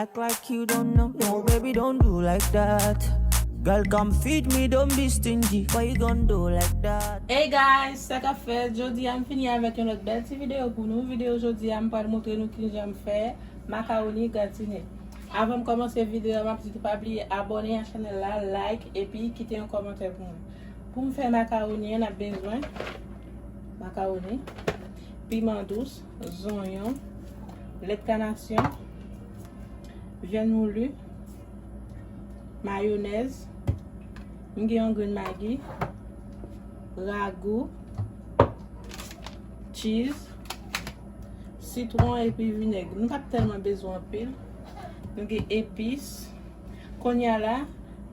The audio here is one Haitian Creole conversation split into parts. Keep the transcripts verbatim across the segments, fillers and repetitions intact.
Act like you don't know. No, baby, don't do like that. Girl, come feed me, don't be stingy. Why you gonna do like that? Hey guys, sa k ap fèt? Jodi a m vini avèk yon lòt bèl ti videyo pou nou. Videyo jodi a, m pral montre nou kijan m fè makawoni gratine. Avan m kòmanse videyo a, m ap di nou pa bliye abòne a chanèl la, like, epi kite yon kòmantè pou mwen. Pou m fè makawoni an, n ap bezwen makawoni, piman dous, zonyon, lèt kanasyon, vyann mouli, mayonèz, m gen yon grenn magi, ragou, cheese, sitwon epi vinèg. Nou p ap tèlman bezwen anpil. Nou gen epis. Kounye a la,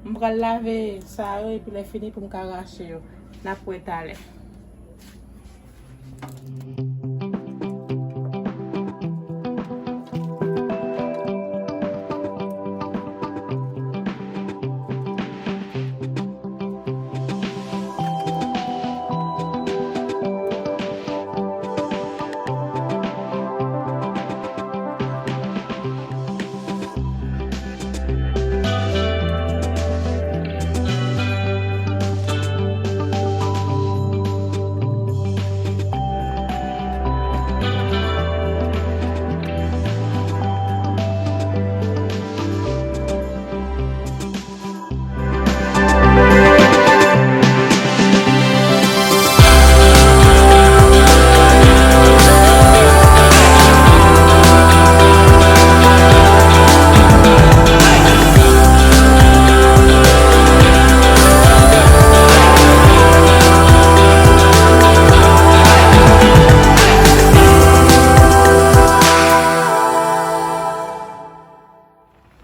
m pral lave sa yo epi lè fini pou m ka rache yo. N ap wè talè.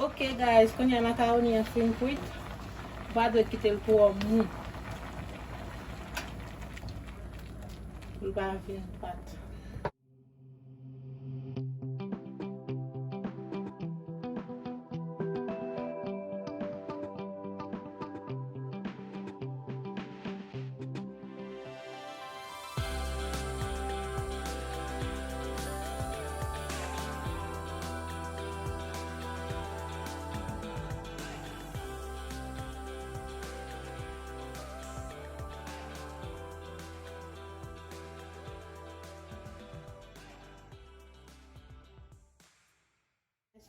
Ok guys, kounye a makawoni an fin kwit. Ou pa dwe kite l twò mou. Pou l pa vin pat.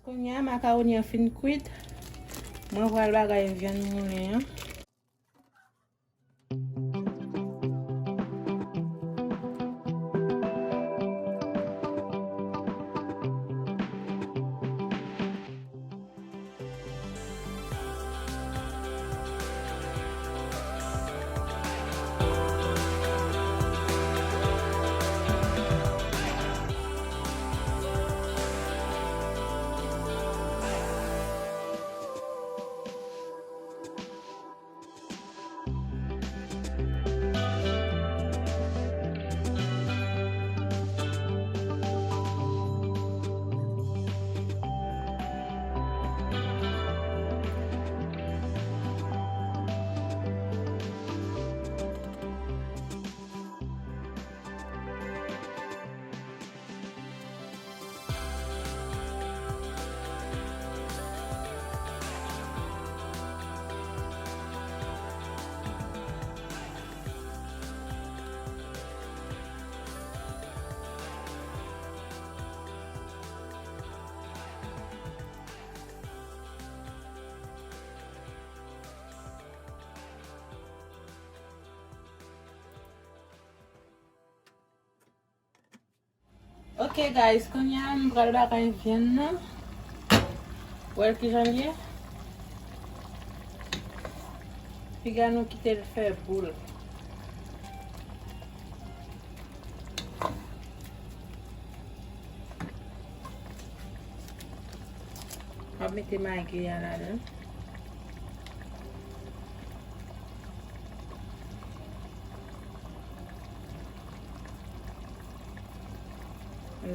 Kounye a, makawoni an fin kwit. Mwen pral bagay vyann moulen an. Ok guys, kounye a m pral bagay vyann nan. Wè l kijan l ye. Piga nou kite l fè boul. M ap mete magi a ladan.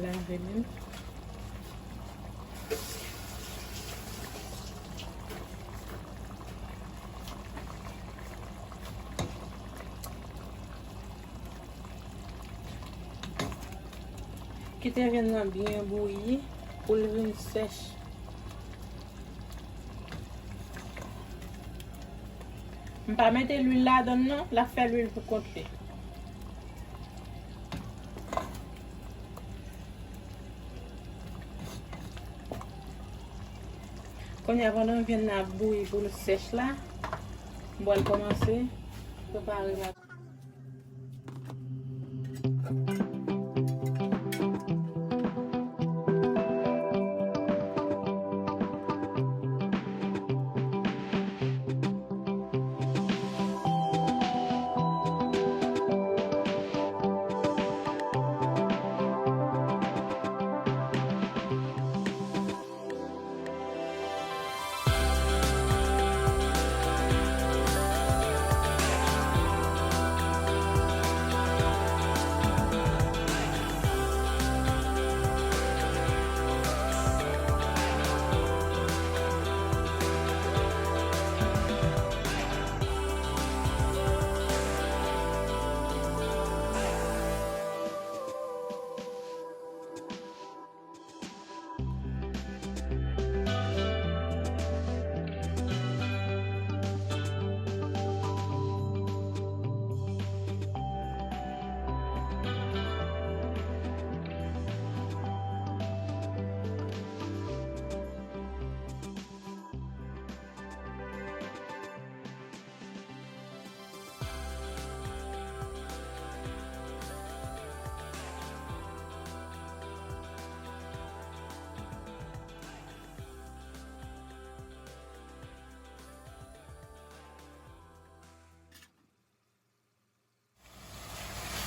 Lave men. Kite vyann nan byen bouyi pou l vin sèch. M pa mete lwil ladan l non, l ap fè lwil pou kont li. Kounye a, pandan vyann nan ap bouyi pou l sèch la, m pral kòmanse prepare makaroni.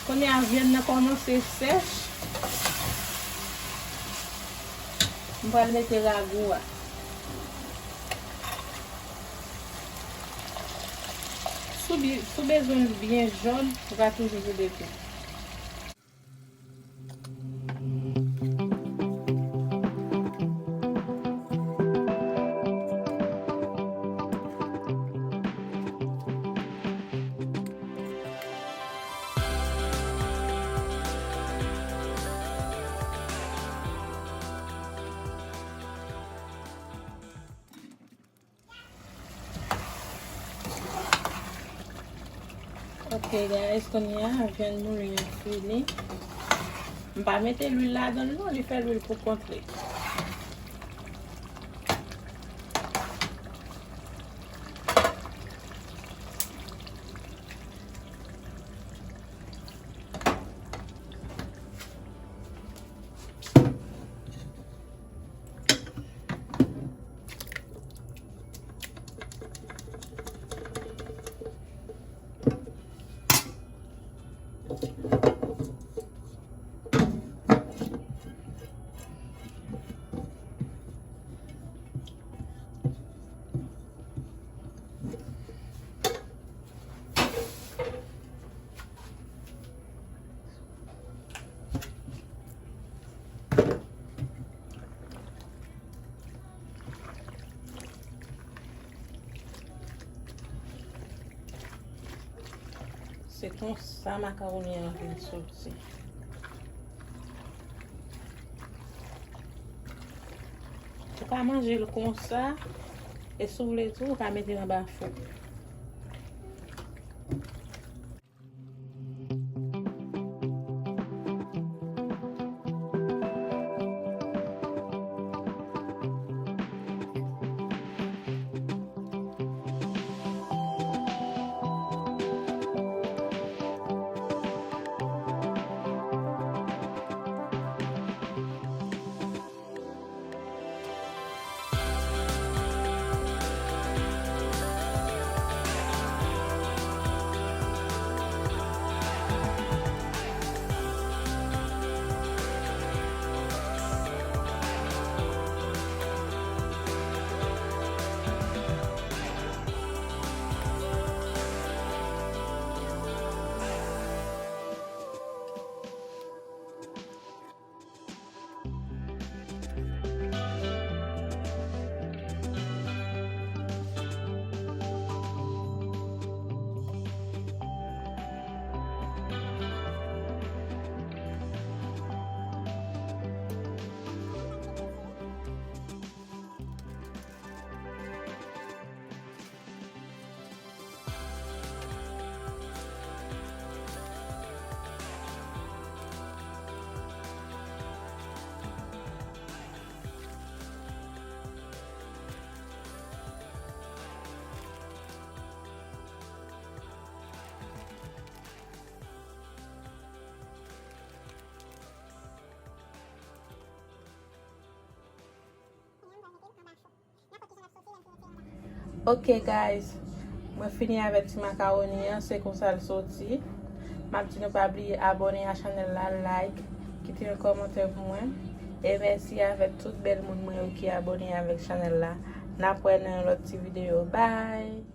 Kounye a, vyann nan kòmanse sèch. M pral mete ragou a. Si w bi-, si w bezwen l byen jòn, ou ka toujou vide tou. Ok, guys, kounye a, vyann moulen an fini. M pa mete lwil ladan l non, li fè lwil pou kont li. Se konsa makawoni an vin soti. Ou ka manje l konsa, e si w vle tou, ou ka mete l anba fou. Ok guys, mwen fini avèk ti makawoni an, se konsa l soti. M ap di nou pa bliye abòne a chanèl la, like, kite yon kòmantè pou mwen. E mèsi avèk tout bèl moun mwen yo ki abòne avèk chanèl la. N ap wè nan yon lòt ti videyo. Bye!